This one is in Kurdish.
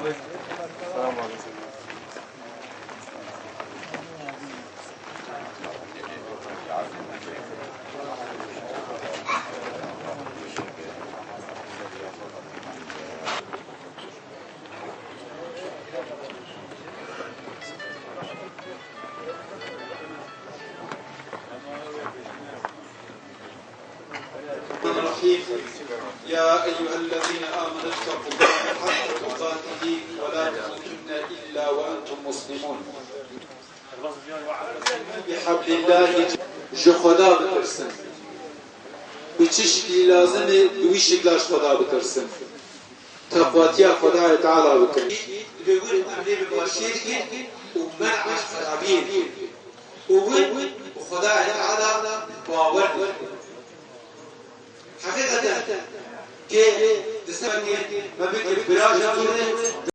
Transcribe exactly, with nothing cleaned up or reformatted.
الرحمن الرحيم. يا أيها الذين آمنوا اتقوا الله حق تقاته ولا تموتن إلا وأنتم مسلمون. بحبل الله, ji Xweda bitirsin. Bi çi şiklî lazim e, bi wî şikla ji Xweda bitirsin. Teqwatiya Xwedayê Teala bikin. Divê wir emrê bi başiyê dikin û men'a ji xerabiyê dikin. Û wir bi Xwedayê Teala bawer dikin. Heqîqeten kê di ser me bike bira ji zûrê,